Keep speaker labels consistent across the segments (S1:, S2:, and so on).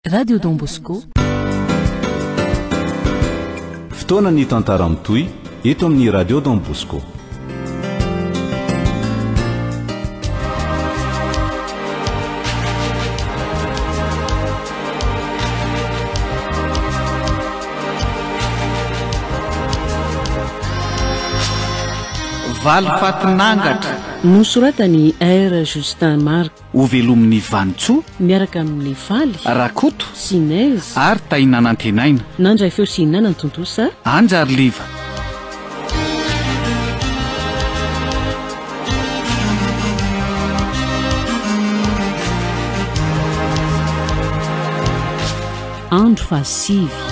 S1: Radio Don Bosco.
S2: Fotoana ny tantara mitohy eto amin'ny Radio Don Bosco.
S3: Valifatin'angatra.
S1: Nosoratan'i R. Justin Marc.
S3: Hovelomin'i Vanintsoa.
S1: Miaraka amin'i Faly.
S3: Rakoto.
S1: Sy Nezy.
S3: Ary Tahinanantenaina.
S1: Nandray feo sy nanantontosa.
S3: Anja ary Liva.
S1: Andro fahasivy.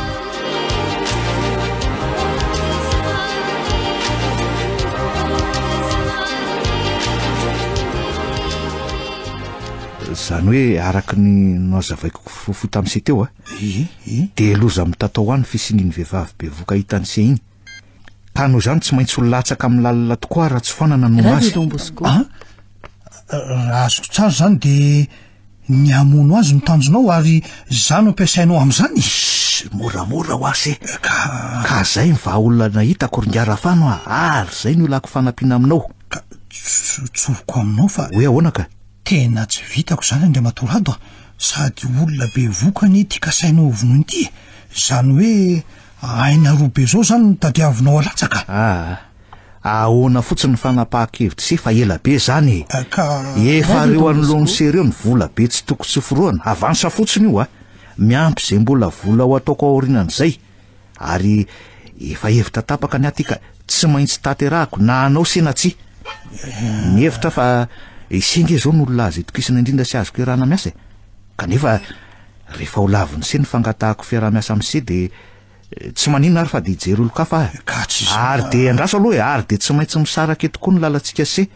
S4: Izany hoe araka ny nohazavaiko fohifohy tamin'i se teo a, dia loza mitatao ho ahy ny fisian'iny vehivavy bevoka hitan'i se iny. Ka noho izany tsy maintsy ho latsaka amin'ny lalina tokoa aho raha tsy foanana ny momba azy.
S1: Radio Don Bosco.
S5: An? Raha azoko tsara izany dia Ny hamono azy no tanjonao ary za no ampiasainao amin'izany?
S4: Shh! Moramora hoa se!
S5: Ka.
S4: Ka zay ny vahaolana hitako ry Ingahy Rafano a! Ary zay no ilako fanampiana aminao.
S5: Ka tsoriko aminao fa.
S4: Hoe ahoana ka?
S5: Tena tsy vitako izany Andriamatoa Rado a! Sady olona bevoka anie ity kasainao hovonoina ity e! Izany hoe aina roa be izao izany no tadiavinao alatsaka?
S4: Aa. Ahoana fotsiny ny fanapahan-kevitry se fa ela be zany e!
S5: Ka.
S4: Efa reo anoloan'ny se reo ny vola be tsy toko tsy forohana, avansa fotsiny io a! Miampy izay mbola vola ho ataoko aorianan'izay, ary efa hevitra tapaka ny ahy ty ka tsy maintsy tanterahako na hanao se na tsia. Mihevitra aho fa ise nge zao no olona azo itokisana indrindra sy azoko iarahana miasa e! Kanefa rehefa ho lavin'ny se ny fangatahako fiaraha-miasa amin'ny se dia Tsy maninona ary fa dia hijery olon-kafa aho e.
S5: Ka tsy izany.
S4: Ary dia andraso aloha e, ary dia tsy maintsy misaraka eto koa ny lalantsika se,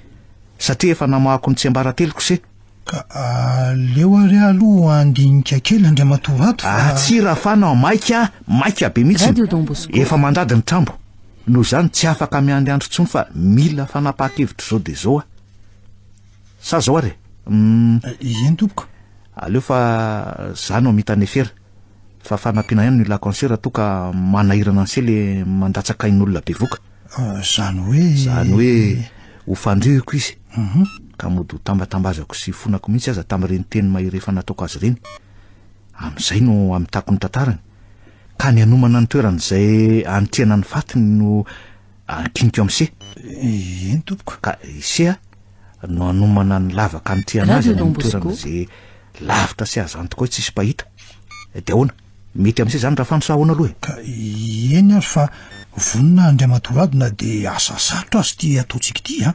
S4: satria efa namahako ny tsiambarateloko se.
S5: Ka aleo ary aho aloha handinika kely Andriamatoa Rado fa.
S4: Ah tsia Rafana, maika, maika be mihitsy.
S1: Radio Don Bosco.
S4: Efa mandady ny trambo. Noho izany tsy afaka miandry andro intsony fa mila fanapahan-kevitra izao dia izao aho. Sa izao ary e? Hum.
S5: Eny tompoko.
S4: Aleo fa za no hamita ny afera. Fa fanampiana ihany no ilako an'se raha toa ka manahirana an'se le mandatsaka ain'olona bevoka.
S5: Zany hoe.
S4: Zany hoe ho fandrihiko izy. Ka mody ho tambatambazako sy hifonako mihitsy aza tamin'ireny teny mahery efa nataoko azy ireny. Amin'izay no hamitako ny tantarany. Ka ny hanomana ny toerana izay hanitrihana ny fatiny no ankiniko amin'se.
S5: Eny tompoko.
S4: Ka ise a no hanomana ny lavaka hanitrihana azy any amin'ny toerana izay Lavitra sy azo antoka hoe tsisy mpahita. Dia ahoana? Mety amin'izay izany Rafano sa ahoana aloha e?
S5: Ka eny ary fa vonona Andriamatoa Rado na dia asa sarotra aza ity ataontsika ity an!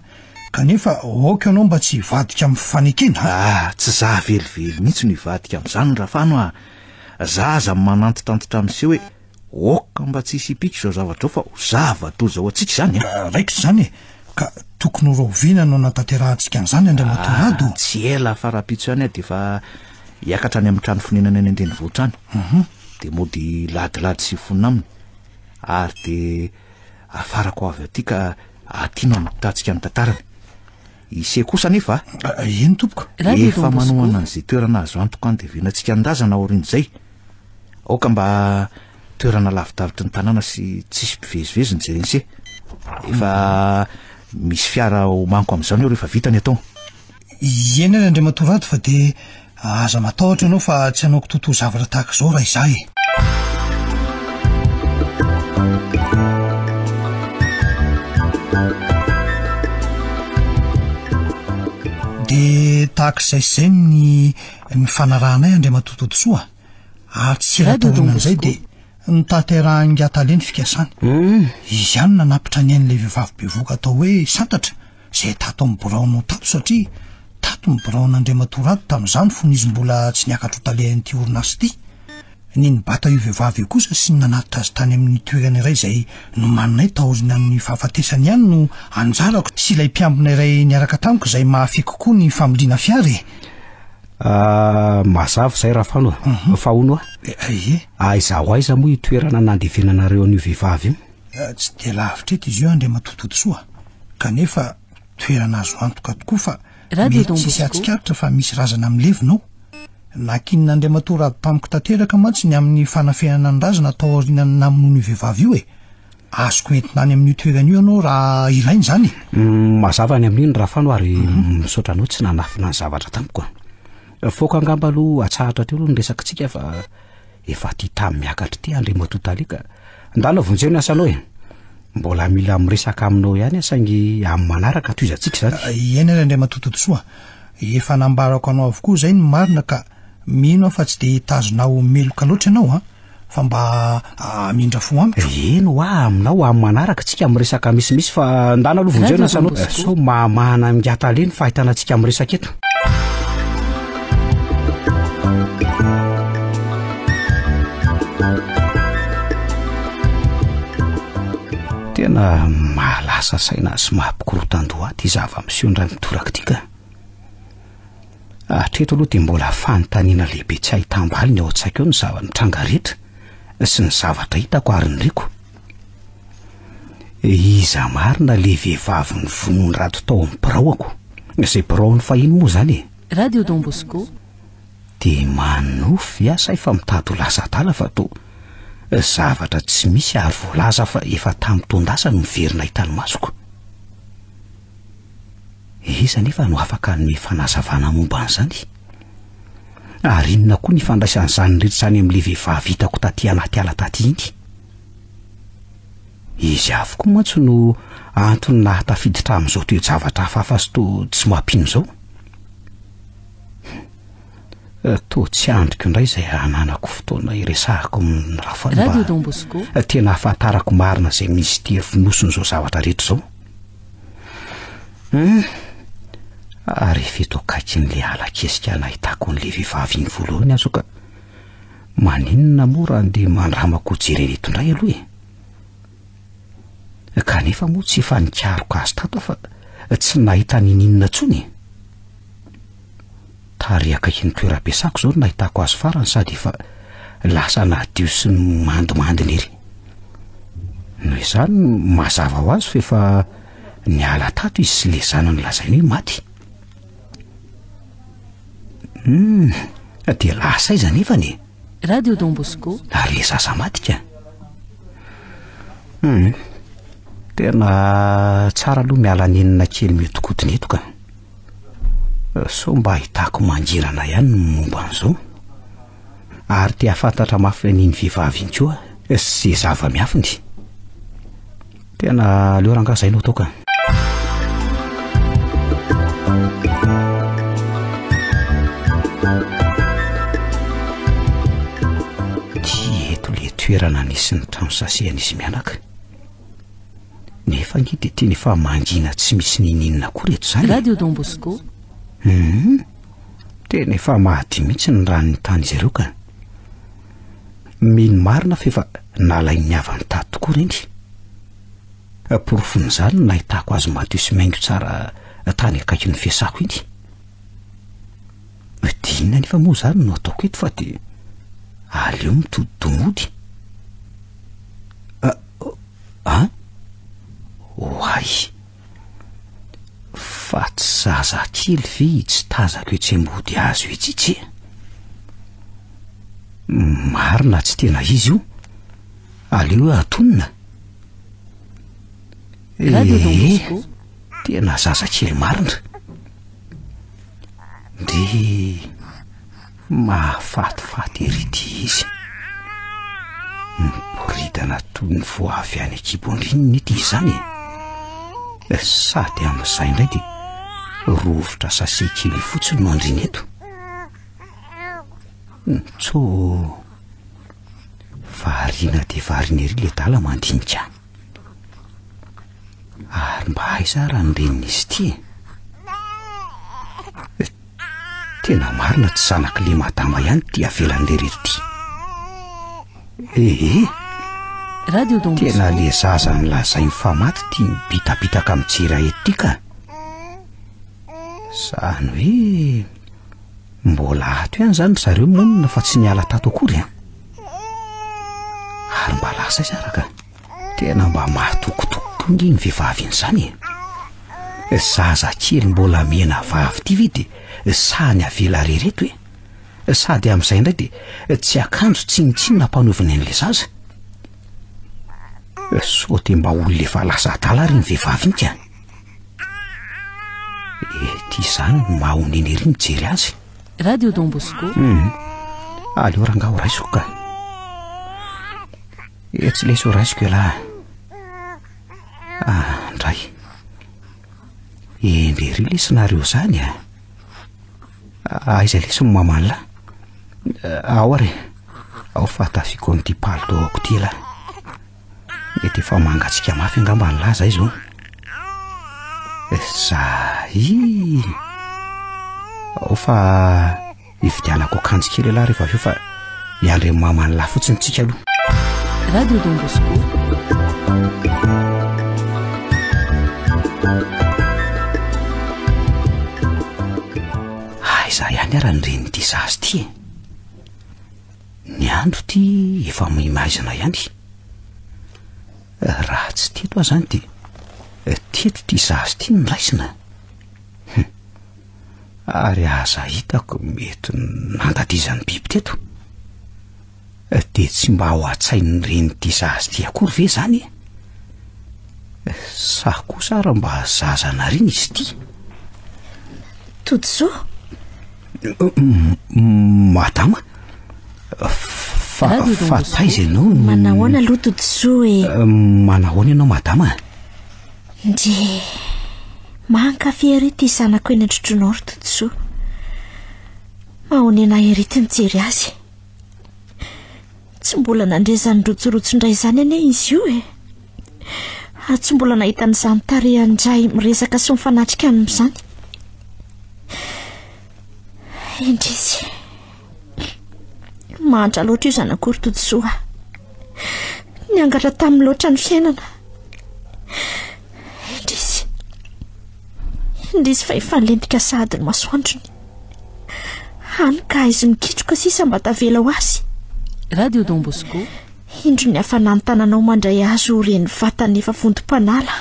S5: Kanefa aoka ianao mba tsy hivadika amin'ny fanekena an!
S4: Ah, tsy za velively mihitsy no hivadika amin'izany Rafano a! Za aza manantitantitra amin'ise hoe Aoka mba tsy hisy hipika izao zavatra izao fa ho zava-doza ho antsika izany
S5: an! Raikitra izany e! Ka tokony ho rahoviana no hanatanterahantsika an'izany Andriamatoa Rado?
S4: Ah, tsy ela fa rahampitso ihany aho dia efa hiakatra any amin'ny trano fonenany any an-drenivohitra any. Dia mody ladilady sy hifonina aminy. Ary dia afarako avy aty ka aty no hampitantsika ny tantarany. Ise kosa anefa,
S5: Eny tompoko.
S4: efa manohana an'izay toerana azo antoka handevenantsika ny razana aorian'izay. Aoka mba toerana lavidavitry ny tanàna sy tsisy mpivezivezy no jeren'se. Efa misy fiara homaniko amin'izany eo rehefa vita ny atao.
S5: Eny ary Andriamatoa Rado fa dia aza matahotra ianao fa tsy hanao kitoatoa zavatra tahaka izao raha izaho e. Dia tahaka izay sy izay ny nifanarahanay Andriamatoa Todisoa a. Ary tsy ela taorianan'izay dia notanterahin'i Tale ny fikasany. Izy ihany no nanapitra ny ain'ilay vehivavy bevohoka atao hoe Santatra izay tato amin'ny biraonao tato satria tato ny biraon'Andriamatoa Rado tamin'izany fony izy mbola tsy niakatra ho talehan'ity orinasa ity. Ny nibata io vehivavy io kosa sy ny nanatitra azy tany amin'ny toerana iray izay nomaninay taorianan'ny fahafatesany ihany no anjarako sy ilay mpiambina iray niaraka tamiko izay mahafehy kokoa ny familiana fiara e.
S6: Ah, mazava izay Rafano a. Mhm. Fa hono a.
S5: Eh, eh, eh.
S6: Aiza ho aiza moa io toerana nandevenanareo an'io vehivavy io?
S5: Eh, tsy dia lavitra eto izy io Andriamatoa Todisoa. Kanefa toerana azo antoka tokoa fa
S1: Radio
S5: mety
S1: Don
S5: tsisy
S1: Bosco.
S5: hahatsikaritra fa misy razana milevina ao. Nankinin'Andriamatoa Rado tamiko tanteraka mantsy ny amin'ny fanafenana ny razana tao aorianan'ny namonoana io vehivavy io e! Azoko entina any amin'io toerana io ianao raha ilaina izany e!
S6: Mazava ny amin'iny Rafano ary misaotra anao tsy nanafina ny zavatra tamiko a! Foaka angamba aloha atsahatra teo aloha ny resakitsika fa efa aty tany miakatra ity Andriamatoa Tale ka ndana vonjeo ny asanao e! Mbola mila miresaka aminao ihany aho saingy amin'ny manaraka tohizantsika izany.
S5: Eny ary Andriamatoa Todisoa, efa nambarako anao avokoa izay ny marina ka mino aho fa tsy dia hitazona ho meloka loatra ianao an! Fa mba hamindra fo amiko.
S6: Eny hoa aminao amin'ny manaraka tsika miresaka misimisy fa ndana aloha vonjeo ny asanao sao mahamahana amin'ingahy tale ny fahitana antsika miresaka eto. Tena mahalasa saina sy mampikorotan-doha ity zava-miseho indray mitoraka ity ka. Hatreto aloha dia mbola fanontaniana lehibe tsy ahitam-baliny ao an-tsaiko ao ny zava-nitranga rehetra sy ny zavatra hitako ary niriko. Iza marina le vehivavy nivonoin'i Rado tao amin'ny biraoako? Izay biraony fahiny moa izany e!
S1: Radio Don Bosco.
S6: Dia manofy ve aho sa efa mitady ho lasa adala fa toa zavatra tsy misy ary voalaza fa efa tamin'ny taon-dasa no miverina hitan'ny masoko? Iza anefa no afaka hanome fanazavana momba an'izany? Ary inona koa ny ifandraisan'izany rehetra izany amin'ilay vehivavy hitako taty anaty ala taty iny? Izy avokoa mantsy no antony nahatafiditra amin'izao toe-javatra hafahafa sy toa tsy mampino izao. Toa tsy andriko indray izay hananako fotoana hiresahako amin'i Rafael mba
S1: Radio Don Bosco.
S6: tena hahafantarako marina izay mistery fonosin'izao zavatra rehetra izao. Hum, ary efa eto akaikin'ilay ala kesika nahitako an'ilay vehivavy iny voalohany aho ka maninona moa raha ndeha mandramako hojerena eto indray aloha e? Kanefa moa tsy efa nikaroka azy tato aho fa tsy nahita n'ininona intsony e. Tary akaikin'ny toeram-piasako izao no nahitako azy farany sady efa lasa nadio sy mandimandina ery. Noho izany, mazava ho azy fa efa niala tato izy sy ilay zanany lazainy hoe maty. Hum, dia lasa aiza anefany e?
S1: Radio Don Bosco.
S6: Ary ilay zaza maty ka? Hum, tena tsara aloha miala nenina kely mihodinkodina eto ka. Sao mba ahitako mangirana ihany ny momba an'izao? Ary te hahafantatra mafy an'iny vehivavy iny koa sy izay zava-miafiny. Tena aleo rangahy izay no atao ka. Ty eto le toerana nisy ny trano sasehan'izy mianaka. Nefa ange dia tena efa mangina tsy misy niniana akory eto izany e.
S1: Radio Don Bosco.
S6: Hum, tena efa mahadio mihitsy ny ranon'ny tany izy ireo ka. Mino marina fa efa nalain'ny havany tato tokoa ireny. Porofon'izany no nahitako azy madio sy mihaingo tsara tany akaikin'ny fiasako iny. Dia inona anefa moa izany no ataoko eto fa dia aleo mitodi-doha mody. An? Oay! Fa tsy zazakely ve itsy tazako etsy ambody hazo etsy itsy e? Marina tsy tena izy io. Aleo hoe atonina. Ee, tena zazakely marina. Ndry mahafatifaty ery ity izy. Miboridana toy ny vao avy any an-kibon-dreniny ity izany e. Sady amin'izay indray dia rovitra sase kely fotsiny no andriana eto. Ntsô, variana dia variana ery ilay dala mandinika. Ary mba aiza ara ny renin'izy ity e? Tena marina tsy zanak'i le madama ihany ity avelan'i lery ity. Ee,
S1: Radio Don
S6: tena
S1: Bosco.
S6: le zaza nolazainy fa maty ity mibitabitaka mijery ahy ity ka. Zany hoe mbola ato ihany zany ry zareo monina fa tsy niala tato akory an. Ary mba lasa aiza ara ka? Tena mba mahatokotoko koa nge iny vehivavy iny izany e! Zaza kely mbola mena vavy ity ve dia sahy ny avela rery eto e? Sady amin'izay indray dia tsy akanjo tsinontsinona ampanaoviny an'ilay zaza. Sao dia mba olona efa lasa adala ary iny vehivavy iny ka. Ety izany no mahonena ery mijery azy.
S1: Radio Don Bosco.
S6: Hum. Aleo rangaha ho raisiko ka. Etsy lesy ho raisiko ialahy. Ah, ndray. Hendry ery lesy nareo izany a. Aiza lesy ny maman'lah? Ao ary. Ao fa tafiko amin'ity palitoako ity ialahy. Mety efa mangatsiaka mafy angamba ny laza izao. Zay. Ao fa hividianako akanjo kely ialahy rehefa avy eo fa hiandry ny maman'ny lahy fotsiny tsika aloha.
S1: Radio Don Bosco.
S6: Aiza ihany ara ny renin'ity zaza ity e? Ny andro ity efa mimaizina ihany. Raha tsy teto aho izany dia teto ity zaza ity no raisina. Hum. Ary aza hitako mety nandadizan'ny biby teto. Dia tsy mba ao an-tsain'ny renin'ity zaza ity akory ve izany e? Sa kosa ary mba zaza nariana izy ity?
S7: Todisoa?
S6: Madama, fa, fa taiza ianao no...
S7: Manahoana aloha Todisoa e?
S6: Manahoana ianao madama?
S7: Ndry, mankafy ery ity zanako eny an-trotronao ry Todisoa. Mahonena ery ity mijery azy. Tsy mbola nandre izany rotsirotsy indray izany anie izy io e. Ary tsy mbola nahita an'izany tarehan-dray miresaka sy mifanatrika aminy izany. Indrisy. Mahantra loatra io zanako ry Todisoa. Niangatra taminy loatra ny fiainana. Indrisy. Indrisy fa efa nilentika sahady ny masoandrony. Hany ka aizy mikitroka sisa mba tavela ho azy.
S1: Radio Don Bosco.
S7: Indro ny hafanan'ny tananao mandray azy ho reny vatany efa vontom-panala.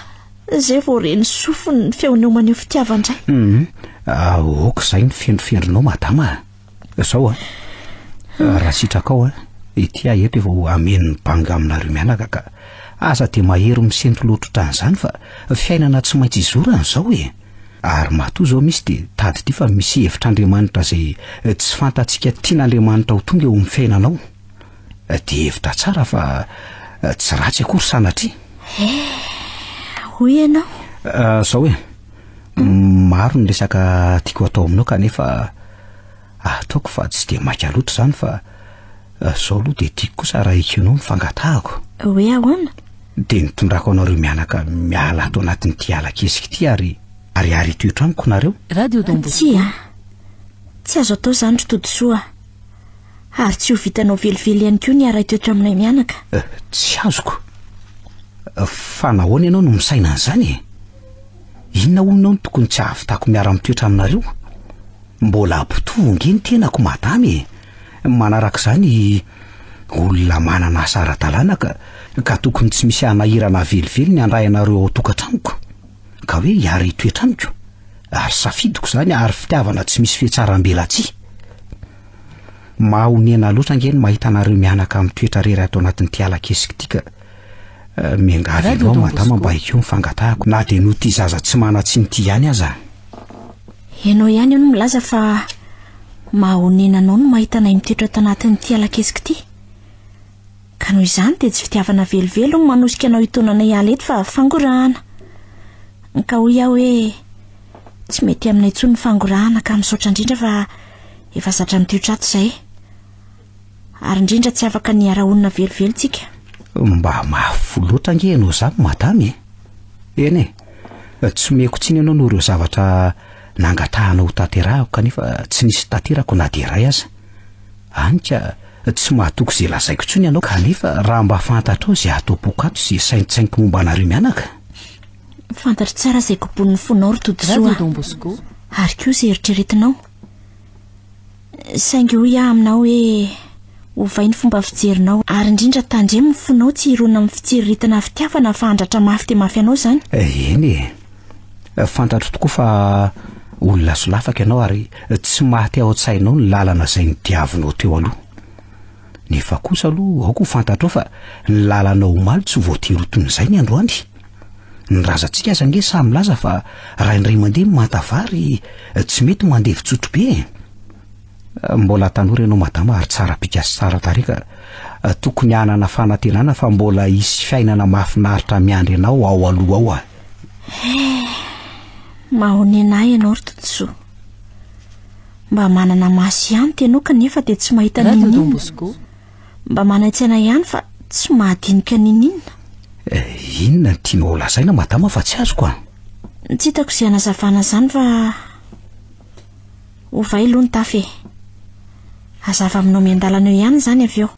S7: Izay vao reny sofiny ny feonao maneho fitiavan-dray.
S6: Hum, aoka izay ny fendrofendronao madama a. Zao a, raha sitrakao a, ity aho eto efa ho hameno ny banga aminareo mianaka ka aza dia mahery misento loatra ohatran'izany fa fiainana tsy maintsy izorana izao e. Ary matoa izao misy dia tadidio fa misy hevitr'Andriamanitra izay tsy fantatsika tian'Andriamanitra ho tonga eo amin'ny fiainanao. Dia hevitra tsara fa tsy ratsy akory sanatria.
S7: Eh, hoy ianao?
S6: Izao e, maro ny resaka tiako atao aminao kanefa ataoko fa tsy dia maika loatra izany fa izao aloha dia tiako kosa raha ekenao ny fangatahako.
S7: Hoe ahoana?
S6: Dia nitondrako anareo mianaka miala ato anatin'ity ala kesika ity ary ary ary hitoetra amiko nareo.
S1: Radio Don Bosco.
S7: Tsia, tsy azo atao izany ry Todisoa. Ary tsy ho vitanao velively ihany koa ny hiara-hitoetra aminay mianaka.
S6: Eh, tsy azoko. Fa nahoana ianao no misaina an'izany e? Inona hono ianao no tokony tsy hahavitako miara-mitoetra aminareo? Mbola mpitovo ange ny tenako madama e! Manaraka izany, olona manana asa ara-dalàna ka ka tokony tsy misy hanahirana velively ny handray anareo ao an-tokantranoko. Ka hoe hiara-hitoetra amiko. Ary safidiko izany ary fitiavana tsy misy fihatsarambelatsihy. Mahonena loatra ange ny mahita anareo mianaka mitoetra rery ato anatin'ity ala kesika ity ka miangavy
S1: Radio
S6: anao
S1: Don
S6: madama
S1: Bosco.
S6: mba ekeo ny fangatahako na dia noho ity zaza tsy manan-tsiny ity ihany aza.
S7: Ianao ihany io no milaza fa mahonena anao ny mahita anay mitoetra ato anatin'ity ala kesika ity. Ka noho izany dia tsy fitiavana velively no manosika anao hitaona anay hiala eto fa fangorahana. Ka hoy aho hoe tsy mety aminay intsony ny fangorahana ka misaotra indrindra fa efa zatra mitoetra ato izahay. Ary indrindra tsy afaka ny hiara-honina velively tsika.
S6: Mba mafy fo loatra ange ianao izany madama e! Eny e, tsy omeko tsiny ianao noho ireo zavatra nangatahanao ho tanterahako kanefa tsy nisy tanterako na dia iray aza. Any ka tsy mahatoky izay lazaiko intsony ianao kanefa raha mba fantatrao izay ato am-poko ato sy saintsainiko momba anareo mianaka.
S7: Fantatro tsara izay kobonin'ny fonao ry Todisoa.
S1: Radio Don Bosco.
S7: Ary koa izay eritreretinao. Saingy hoy aho aminao hoe ovay ny fomba fijerinao ary indrindra tandremo ny fonao tsy hirona amin'ny fitsiriritana fitiavana fa handratra mafy dia mafy anao izany.
S6: Eny e. Fantatro tokoa fa Olona solafaka ianao ary tsy maty ao an-tsainao ny lalana izay nodiavinao teo aloha. Nefa kosa aloha aoka ho fantatrao fa ny lalanao omaly tsy voatery ho toy izay ny androany. Ny razantsika aza ange samy milaza fa raha indray mandeha manta vary tsy mety mandevin-tsotro be e. Mbola tanora ianao madama ary tsara bika sy tsara tarehy ka tokony hanana fanantenana fa mbola hisy fiainana mahafinaritra miandry anao ao aloha ao a.
S7: Eh, mahonena ahy ianao ry Todisoa. Mba manana maso ihany tenao kanefa dia tsy mahita
S1: Radio Don
S7: n'inon'inona.
S1: Bosco.
S7: Mba manan-tsaina ihany fa tsy mahadinika n'inon'inona.
S6: Eh, inona no tianao holazaina madama fa tsy azoko a.
S7: Tsy hitako izay hanazavana izany fa ovay aloha ny tafy e. Hazava aminao miandalana eo ihany izany avy eo.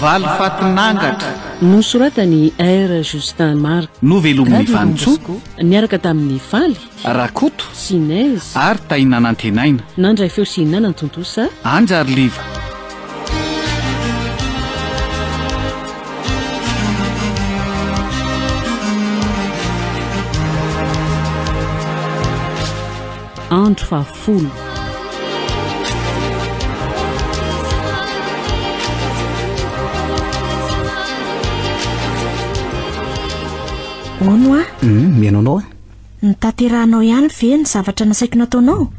S3: Valifatin'angatra.
S8: Nosoratan'i R. Justin Marc.
S3: Novelomin'i Vanintsoa.
S8: Niaraka tamin'i Faly.
S3: Rakoto.
S8: Sy Nezy.
S3: Ary Tahinanantenaina.
S8: Nandray feo sy nanantontosa.
S3: Anja ary Liva.
S8: Andro fahafolo.
S7: Hono hoa?
S6: Hum, mihaino anao aho.
S7: Notanterahanao ihany ve ny zavatra nasaiko nataonao?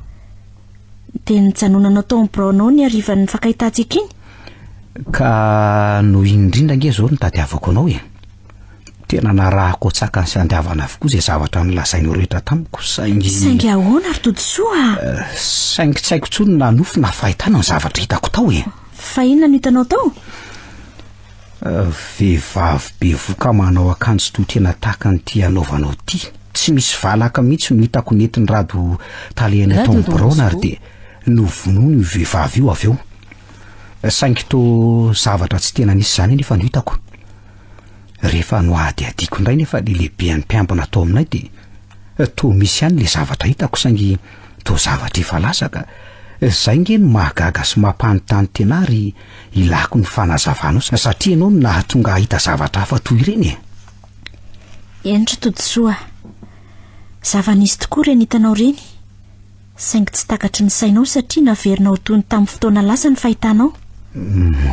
S7: Dia nijanonanao tao amin'ny biraonao ny harivan'ny nifankahitantsika iny?
S6: Ka noho iny indrindra ange izao no nitadiavako anao e. Tena narahako an-tsakany sy an-davana avokoa izay zavatra nolazainao rehetra tamiko, saingy...
S7: Saingy ahoana ry Todisoa a?
S6: Eh, saingy tsy haiko intsony na nofy na fahitana ny zavatra hitako tao e.
S7: Fa inona no hitanao tao?
S6: Eh, vehivavy bevoka manao akanjo toy tena tahaka an'ity anaovanao ity. Tsy misy valaka mihitsy no hitako nentin'i Rado talehany tao amin'ny biraony ary dia novonoiny io vehivavy io avy eo. Saingy toa zavatra tsy tena nisy izany anefa no hitako. Rehefa nohadihadiako indray nefa le lehiben'ny mpiambina tao aminay dia toa misy ihany le zavatra hitako saingy toa zavatra efa lasa ka zay nge no mahagaga sy mampanontany tena ary ilako ny fanazavanao satria ianao no nahatonga hahita zavatra hafa toy ireny e.
S7: Eny ry Todisoa, zava-nisy tokoa ireny hitanao ireny. Saingy tsy takatry ny sainao satria naverina ho toy ny tamin'ny fotoana lasa ny fahitanao.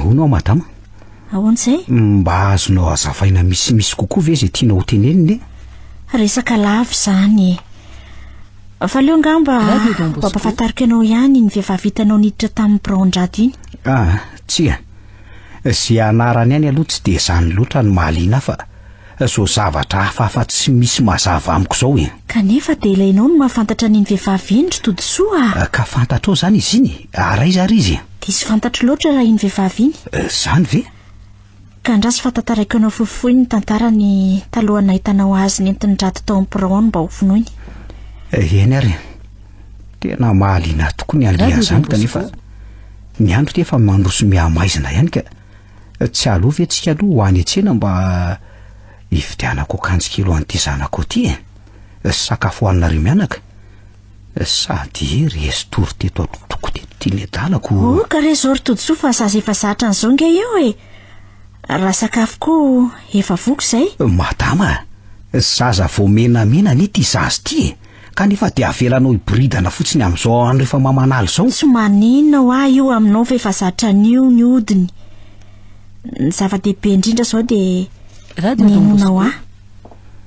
S6: Hono aho madama.
S7: Ahoana izay?
S6: Mba azonao hazavaina misimisy kokoa ve izay tianao ho tenenina e?
S7: Resaka lava izany e. Fa aleo angamba mba ampahafantariko anao ihany iny vehivavy hitanao niditra tamin'ny biraon-dRado iny.
S6: Ah, tsia. Izay anarany ihany aloha tsy dia izany loatra no mahaliana ahy fa Zao zavatra hafahafa tsy misy mazava amiko zao e.
S7: Kanefa dia ilainao ny mahafantatra an'iny vehivavy iny ry Todisoa a!
S6: Ka fantatrao izany izy iny? Ary aiza ary izy e?
S7: Diso fantatro loatra raha iny vehivavy iny.
S6: Izany ve?
S7: Ka andraso fa tantaraiko anao fohifohy ny tantarany talohan'ny nahitanao azy nentin-dRado tao amin'ny biraony mba hovonoiny.
S6: Eny ary e. Tena mahaliana ahy tokoa ny handeha an'izany kanefa ny andro ity efa mandroso mihamaizina ihany ka. Tsy aleo ve tsika aloha ho any an-tsena mba hividianako akanjo kely ho an'ity zanako ity e? Sakafo hohaninareo mianaka? Sady he resy tory teto an-troko teto ity ny adalako.
S7: Oh, ka re zao ry Todisoa fa zaza efa zatra an'izao nge io e! Raha sakafo koa efa voky izay.
S6: Madama a! Zaza vao menamena anie ity zaza ity e! Kanefa dia avelanao hiboridana fotsiny amin'izao andro efa mamanala izao.
S7: Tsy maninona hoa io aminao fa efa zatra an'io ny hodiny. Ny zava-dehibe indrindra izao dia
S1: Radio
S7: ny
S1: Don
S7: inoanao
S1: Bosco.
S7: ahy.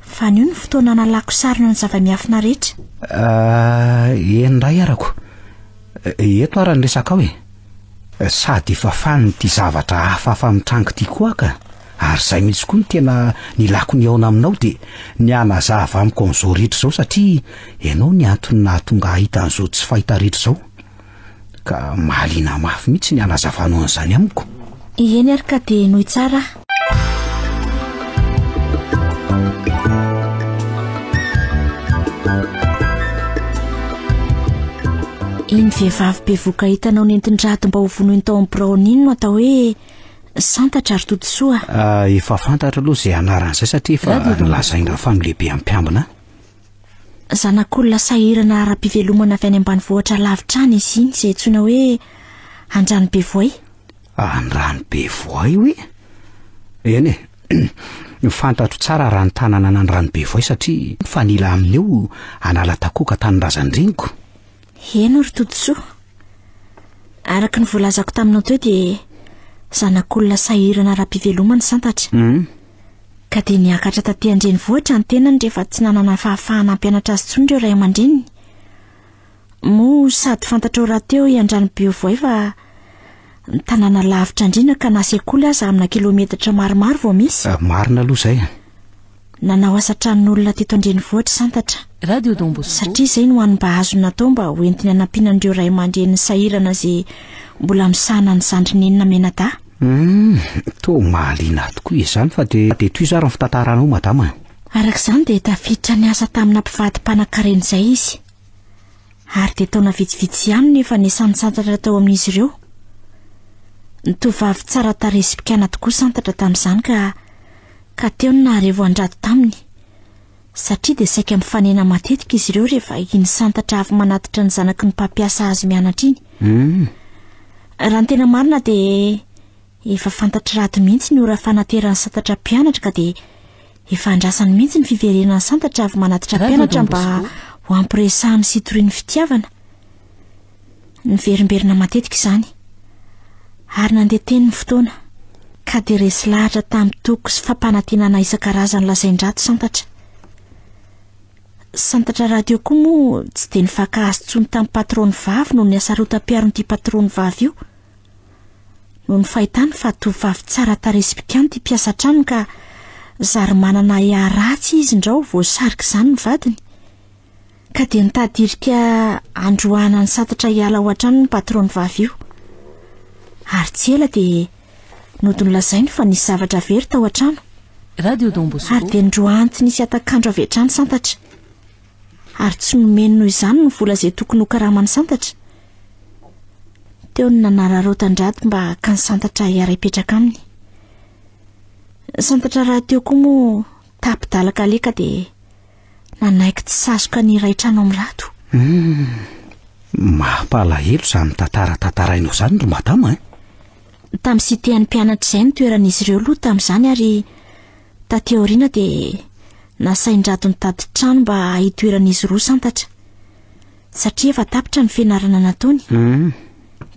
S7: Fa anio no fotoana analako sarona ny zava-miafina rehetra.
S6: Ah, eny indray arako. Eto ara ny resakao e. Sady efa fanin'ity zavatra hafahafa mitranga ity koa aho ka. Ary izay mihitsy koa no tena nilako nihaona aminao dia ny hanazava amiko an'izao rehetra izao satria ianao ny antony nahatonga ahy hahita an'izao tsy fahita rehetra izao. Ka mahaliana mafy mihitsy ny hanazavanao an'izany amiko.
S7: Eny ary ka dia henoy tsara aho. Iny vehivavy bevoka hitanao nentin-dRado mba hovonoiny tao amin'ny biraony iny no atao hoe Santatra ry Todisoa
S6: a! Ah, efa fantatro aloha izay anarany izay satria efa nolazaina fa no lehibe ampiambina.
S7: Zanak'olona sahirana ara-pivelomana avy any ambanivohitra lavitra any izy iny, izay antsoina hoe. Andranobevoay.
S6: Andranobevoay hoe? Eny e, fantatro tsara raha ny tanàna an'Andranobevoay satria mifanila aminy eo Analatakoaka tanindrazan-dreniko.
S7: Heno ry Todisoa. Araka ny voalazako taminao teo dia zanak'olona sahirana ara-pivelomana Santatra. Ka dia niakatra taty an-drenivohitra ny tenany rehefa tsy nanana fahafahana hampianatra azy intsony ireo ray aman-dreniny. Moa sady fantatrao rahateo i Andranobevoay fa ny tanàna lavitra andriana ka na sekoly aza amina kilometatra maromaro vao misy.
S6: Marina aloha izay.
S7: Nanao asa tranon'olona teto an-drenivohitra Santatra.
S1: Radio Don Bosco.
S7: Satria izay no hany mba azony natao mba ho entiny hanampiana an'ireo ray aman-dreniny sahirana izay mbola misahana ny zandriny enina mianadahy.
S6: Humm, toa mahaliana ahy tokoa izany fa dia dia tohizo ary ny fitantaranao madama a.
S7: Araka izany dia tafiditra niasa tamina mpivady mpanankarena izay izy. Ary dia taona vitsivitsy ihany no efa niasan'i Santatra tao amin'izy ireo. Ny tovovavy tsara tarehy sy mpikana tokoa Santatra tamin'izany ka ka teo no naharevo an-dRado taminy. Satria dia saika mifanena matetika izy ireo rehefa iny Santatra avy manatitra ny zanaky ny mpampiasa azy mianatra iny. Raha ny tena marina dia efa fantatr'i Rado mihitsy ny ora fanateran'i Santatra mpianatra ka dia efa andrasany mihitsy ny fiverenan'i Santatra avy manatitra mpianatra mba ho ampiresahany sy hitoriany fitiavana. Niverimberina matetika izany. Ary nandeha teny ny fotoana, ka dia resy lahatra tamin'ny toky sy fampanantenana isan-karazany lazain-dRado Santatra. Santatra rahateo koa moa tsy dia nifankahazo intsony tamin'ny patron vavy noho ny hasarotam-piaron'ity patron vavy io. Noho ny fahitany fa tovovavy tsara tarehy sy pikanty ity mpiasa an-tranony ka zary manana ahiahy ratsy izy ndrao voasarika izany ny vadiny. Ka dia nitady hirika handroahana an'i Santatra hiala ao an-trano ny patron vavy io. Ary tsy ela dia nody nolazainy fa nisy zavatra very tao an-trano.
S1: Radio Don Bosco.
S7: Ary dia nindroahany tsy nisy hatak'andro avy hatrany Santatra. Ary tsy nomeny noho izany ny vola izay tokony ho karaman'i Santatra. Teo no nanararaotan-dRado mba hakany Santatra hiara-hipetraka aminy. Santatra rahateo koa moa tapi-dalaka aleha ka dia nanaiky tsy sazoka ny hiray trano amin'i Rado.
S6: Hum, mampalahelo izany tantara tantarainao izany ry madama eh.
S7: Tamin'ny cité an'ny mpianatra izay ny toeran'izy ireo aloha tamin'izany ary taty aoriana dia nasain-dRado nitady trano mba hitoeran'izy roa santatra. Satria efa tapitra ny fianarana nataony.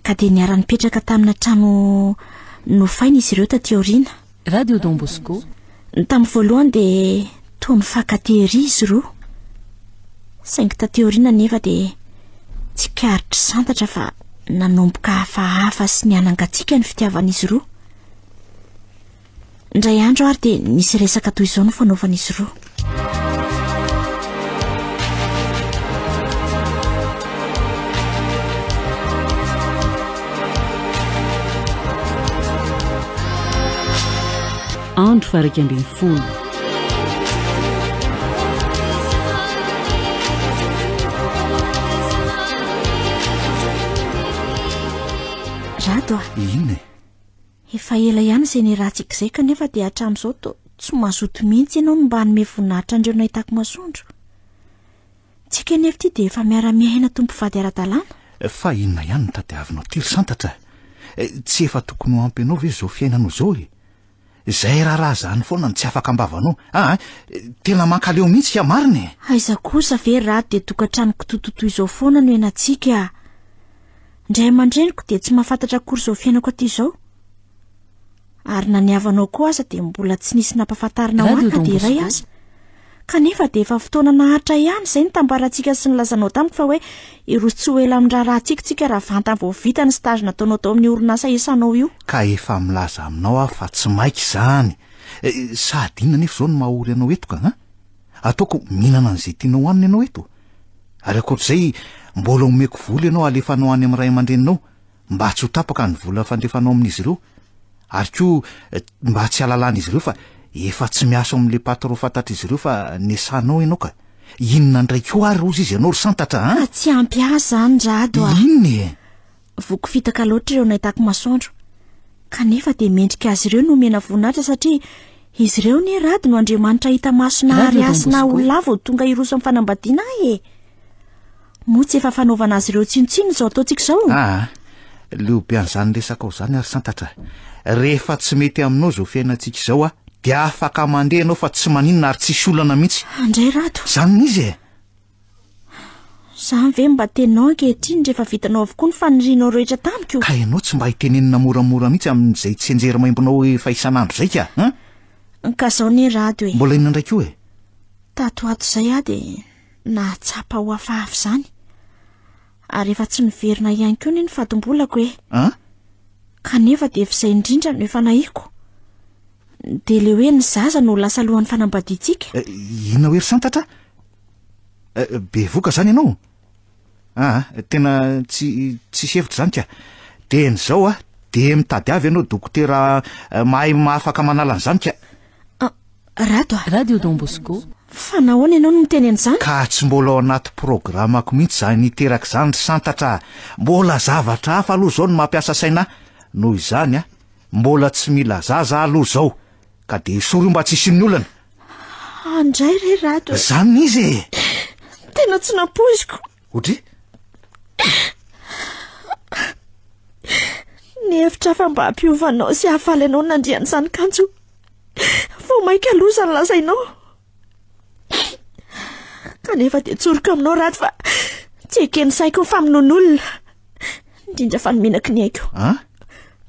S7: Ka dia niara-nipetraka tamina trano nofaina izy ireo taty aoriana.
S1: Radio Don Bosco.
S7: Tamin'ny voalohany dia toa nifankatia ery izy roa. Saingy taty aoriana anefa dia tsikaritry Santatra fa nanomboka hafahafa sy nihanangatsiaka ny fitiavan'izy roa. Indray andro ary dia nisy resaka toy izao nifanaovan'izy roa.
S8: Andro faha 11.
S7: Rado a!
S4: Inona e?
S7: Efa ela ihany izay niarahantsika izay kanefa dia hatramin'izao toa tsy mazoto mihitsy ianao no mba hanome voninahitra an'ireo nahitako masoandro. Tsika anefa ity dia efa miara-miaina tompo vady ara-dalàna.
S4: Fa inona ihany no tadiavinao ity ry Santatra? Tsy efa tokony ho ampy anao ve izao fiainanao izao e? Izay raharaha izany foana no tsy afaka am-bavanao. Aa, tena mankaleo mihitsy ka marina e!
S7: Aiza kosa ve Rado dia tokantrano kitototoa izao foana no iainantsika a! Ny ray aman-dreniko dia tsy mahafantatra akory izao fiainako aty izao. Ary na ny havanao koa aza dia mbola tsy nisy nampahafantarina ho ahy na dia iray aza. Kanefa dia efa fotoana naharitra ihany izay nitambarantsika sy nilazanao tamiko fa hoe hiroso tsy ho ela amin'ny raharahantsika isika raha vantany vao vita ny stage nataonao tao amin'ny orinasa iasanao io.
S4: Ka efa milaza aminao aho fa tsy maika izany. Sady inona anefa izao no maha-ory anao eto ka, an? Ataoko mihinana an'izay tianao hohanina ianao eto. Ary ankoatr'izay, mbola omeko vola ianao alefanao any amin'ny ray aman-dreninao mba tsy ho tapaka ny vola fandefanao amin'izy ireo. Ary koa mba tsy halalan'izy ireo fa efa tsy miasa ao amin'ilay patron fantatr'izy ireo fa nesanao ianao ka. Inona indray koa ary hozy izy ianao ry santatra an?
S7: Ka tsy ampy ahy izany Rado a!
S4: Inona e?
S7: Voky fitaka loatra ireo nahitako masoandro. Kanefa dia mendrika azy ireo ny homena voninahitra satria izy ireo anie Rado no Andriamanitra hita maso nahary ahy sy naha olona ahy vao tonga hiroso amin'ny fanambadiana ahy e! Moa tsy efa fanaovana azy ireo tsinontsinona izao ataontsika izao?
S4: Aa! Leo be an'izany resakao izany ary santatra. Rehefa tsy mety aminao izao fiainantsika izao a, dia afaka mandeha ianao fa tsy maninona ary tsisy olana mihitsy.
S7: Andray Rado.
S4: Izany no izy e!
S7: Izany ve mba teninao ankehitriny rehefa vitanao avokoa ny fanirianao rehetra tamiko?
S4: Ka ianao tsy mba hitenenina moramora mihitsy amin'izay tsianjery maimbonao efa isan'andro izay ka, an?
S7: Ka izao anie Rado e.
S4: Mbola inona indray koa e?
S7: Tato ho ato izay aho dia nahatsapa ho hafahafa izany. Ary efa tsy niverina ihany koa anie ny fadimbolako e.
S4: An?
S7: Kanefa dia efa izay indrindra no efa nahiko. Dia ilay hoe ny zaza no lasa alohan'ny fanambadiantsika.
S4: Eh, inona hoe ry Santatra? Eh, bevoka izany ianao? Ah, tena tsy tsisy hevitra izany ka. Dia ny izao ah, dia mitadiava ianao dokotera eh, mahay mahafaka manala an'izany ka.
S7: Ah, Rado a.
S1: Radio Don Bosco.
S7: Fa nahoana ianao no miteny an'izany?
S4: Ka tsy mbola ao anaty programako mihitsy izany hiteraka izany ry Santatra a. Mbola zavatra hafa aloha izao no mampiasa saina ahy. Noho izany a, mbola tsy mila zaza aho aloha izao. Ka dia esory io mba tsy hisian'ny olana.
S7: Andray re Rado e.
S4: Izany no izy e.
S7: Tena tsy nampoiziko.
S4: Odry.
S7: Nihevitra fa mba hampiova anao sy hahafaly anao ny nandrian'izany kanjo vao mainka loza ny lazainao. Kanefa dia tsoriko aminao Rado fa tsy eken'ny saiko ny famonoan'olona. Indrindra fa ny menaky ny aiko.
S4: An?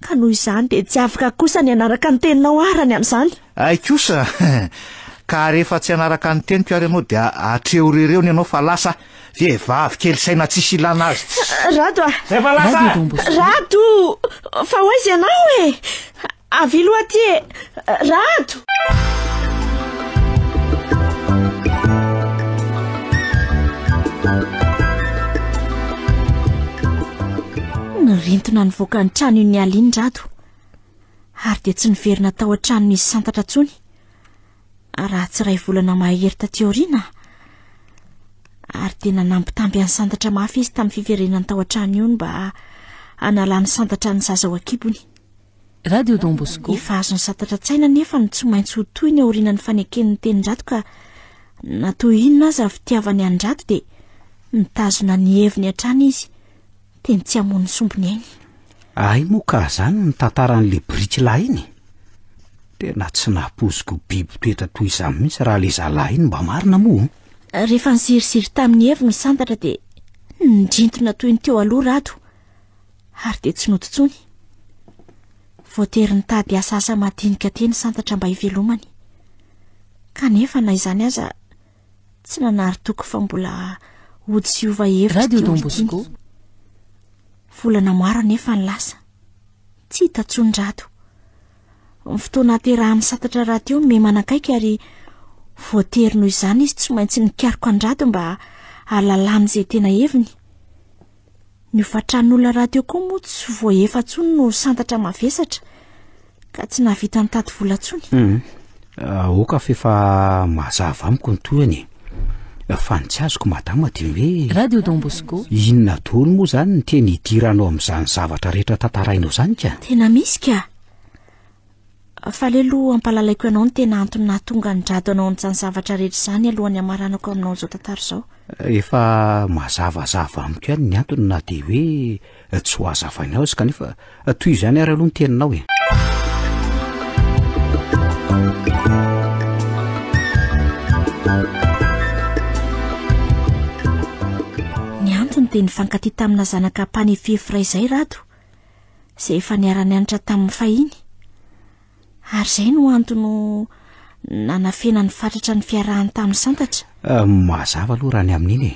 S7: Ka noho izany dia tsy afaka kosa ny hanaraka ny teninao aho raha ny amin'izany.
S4: Hay kosa! Ka rehefa tsy hanaraka ny teniko ary ianao dia atrehorereony ianao fa lasa vehivavy kely saina tsisy ilana azy.
S7: Rado a!
S4: Zay fa lasa!
S7: Rado! Fa ho aiza ianao e? Avia aloha aty e! Rado! Nirintona nivoaka ny trano iny alina iny Rado, ary dia tsy niverina tao an-tranon'izy santatra intsony, raha tsy iray volana mahery taty aoriana. Ary dia nanambitamby an'i Santatra mafy izy tamin'ny fiverenany tao an-trano io mba hanalan'i Santatra ny zaza ao an-kibony.
S1: Radio Don Bosco.
S7: Efa azon'i Santatra an-tsaina anefa ny tsy maintsy ho tohiny aorianan'ny fanekeny ny tenin-dRato ka na toy inona aza ny fitiavany an-dRato dia nitazona ny heviny hatrany izy dia ny tsy hamono ny sombiny ainy.
S6: Hay moa ka zany ny tantaran'le biriky lahy iny? Tena tsy nampoiziko biby toetra toy izany mihitsy raha le zalahy iny mba marina moa.
S7: Rehefa niziriziry tamin'ny heviny i Santatra dia nindrintona toy ny teo aloha Rado ary dia tsy nody intsony. Voatery nitady asa asa madinika teny Santatra mba hivelomany. Kanefa na izany aza tsy nanary toky fa mbola hody sy hiova hevitra
S1: Radio
S7: ity
S1: Don
S7: olona ity.
S1: Bosco.
S7: Volana maro anefa ny lasa. Tsy hita intsony Rado. Ny fotoana hahaterahan'ny Santatra rahateo miha manakaiky ary voatery noho izany izy tsy maintsy nikaroka an-dRado mba hahalalany izay tena heviny. Ny hofan-tranon'olona rahateo koa moa tsy voahefa intsony no santatra mavesatra ka tsy nahavita nitady vola intsony.
S6: Hum, aoka f'efa mazava amiko ny tohiny e. Fa ny tsy azoko madama dia hoe.
S1: Radio Don Bosco.
S6: Inona daholo moa izany ny teny idiranao amin'izany zavatra rehetra tantarainao izany ka?
S7: Tena misy ka! Faly aloha hampalalaiko anao ny tena antony nahatonga an'i Rado hanao an'izany zavatra rehetra izany alohan'ny hamaranako aminao an'izao tantara izao.
S6: Efa mazavazava amiko ihany ny antony na dia hoe tsy ho hazavainao aza kanefa tohizo ihany ary aloha ny teninao e.
S7: Ny antony dia nifankatia tamina zanaka mpanefihefy iray izay Rado. izay efa niara-nianatra taminy fahiny. Ary izay no antony nanafenany fatratra ny fiarahany tamin'i Santatra.
S6: Eh, mazava aloha raha ny amin'iny e.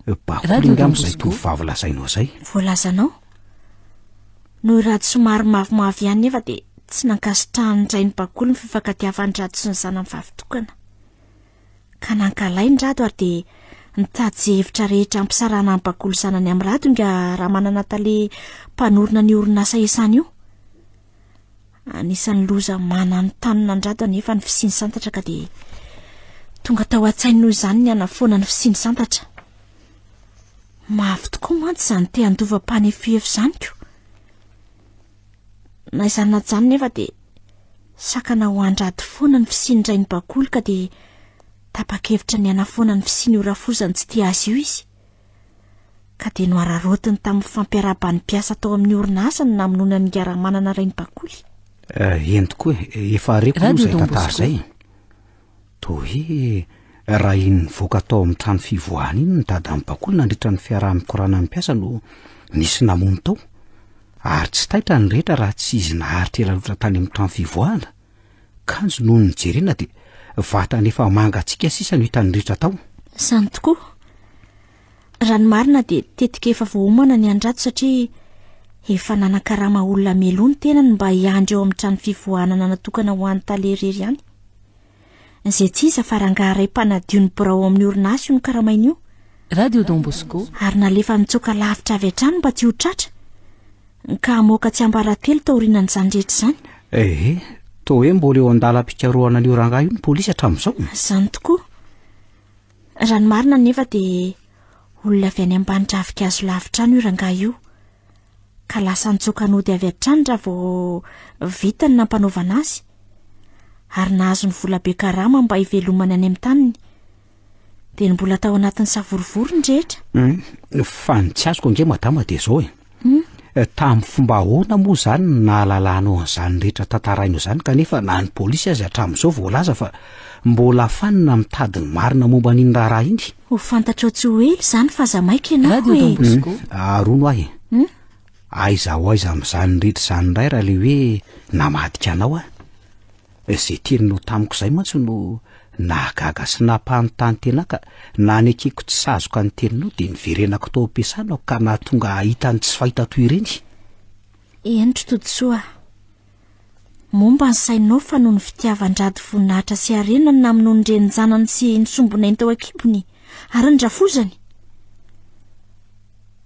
S6: Eh, bakoly angamba izay tovovavy lazainao izay.
S7: Voalazanao. Noho i Rado somary mavomavo ihany nefa dia tsy nankasitrahan'ny rain'i Bakoly ny fifankatiavan-dRado sy ny zanany vavy tokana. Ka nankahalainy Rado ary dia nitady izay hevitra rehetra hampisarahana an'i Bakoly zanany amin'i Rado ingahy Ramanana tale mpanorina an'io orinasa iasany io. Anisan'ny loza mananontanona an-dRado anefa ny fisian'i Santatra ka dia tonga tao an-tsainy noho izany ny hanafoana ny fisian'i Santatra. Mafy tokoa mantsy izany te handova mpanefoefo izany ko. Na izany na izany nefa dia sakana ho an-dRado foana ny fisian'ny rain'i Bakoly ka dia tapa-kevitra ny hanafoana ny fisian'io rafozany tsy tia azy io izy. Ka dia noararaotiny tamin'ny fampiarahaban'ny mpiasa tao amin'ny orinasa ny namonoana an'i Ngaramanana Rainibakoly.
S6: Eh, eny tokoa e, efa reko aloha
S1: Radio
S6: izay
S1: Don
S6: tantara
S1: Bosco.
S6: izay. Toa hoe raha iny nivoaka tao amin'ny trano fivoahana iny ny dadan'i Bakoly nandritra ny fiaraha-mikorana amin'ny mpiasa no nisy namono tao. Ary tsy taitra ny rehetra raha tsy izy naharitra ela loatra tany amin'ny trano fivoahana. Kanjo nony nojerena dia vatana efa mangatsiaka sisa no hitan'ny rehetra tao.
S7: Izany tokoa. Raha ny marina dia tetika efa voaomana ny an-dRato satria efa nanakarama olona mialoha ny tenany mba hiandry eo amin'ny trano fivoahana natokana ho an'ny tale irery ihany. Izay tsy iza fa rangahy iray mpanadio ny birao ao amin'ny orinasa io nokaramaina io.
S1: Radio Don Bosco.
S7: Ary nalefa nitsoaka lavitra avy hatrany mba tsy ho tratra, ka hamoaka tsiambaratelo taorianan'izany rehetra izany.
S6: Ehe, toa hoe mbola eo an-dalam-pikarohana an'io rangahy io ny polisy hatramin'izao.
S7: Izany tokoa. Raha ny marina anefa dia olona avy any ambany ravinkazo lavitra any io rangahy io. Ka lasa nitsoaka nody avy hatrany raha vao vita ny nampanaovana azy. Ary nahazo ny vola be karama mba hivelomany any amin'ny taniny. Dia ny mbola tao anatin'ny savorovoro ny rehetra.
S6: Hmm, fa ny tsy azoko ange madama dia izao e.
S7: Hmm?
S6: Eh, tamin'ny fomba ahoana moa izany no nahalalanao an'izany rehetra tantarainao izany kanefa na ny polisy aza hatramin'izao voalaza fa mbola fanina mitady ny marina momba an'iny raharaha iny?
S7: Ho fantatrao tsy ho ela izany fa aza maika ianao
S1: Radio Don
S7: e.
S1: Bosco.
S6: Ary hono aho e.
S7: Hmm?
S6: Aiza ho aiza amin'izany rehetra izany indray raha ilay hoe namadika anao aho? Izay teninao tamiko izay mantsy no nahagaga sy nampanontany tena ahy ka nanekeko tsy sazoka ny teninao dia niverenako tao am-piasana aho ka nahatonga hahita ny tsy fahita toy ireny.
S7: Eny ry Todisoa a. Momba ny sainao fa noho ny fitiavan-drady voninahitra sy harena no namonoan'ny renin-janany sy ny sombinainy tao an-kibony ary ny rafozany.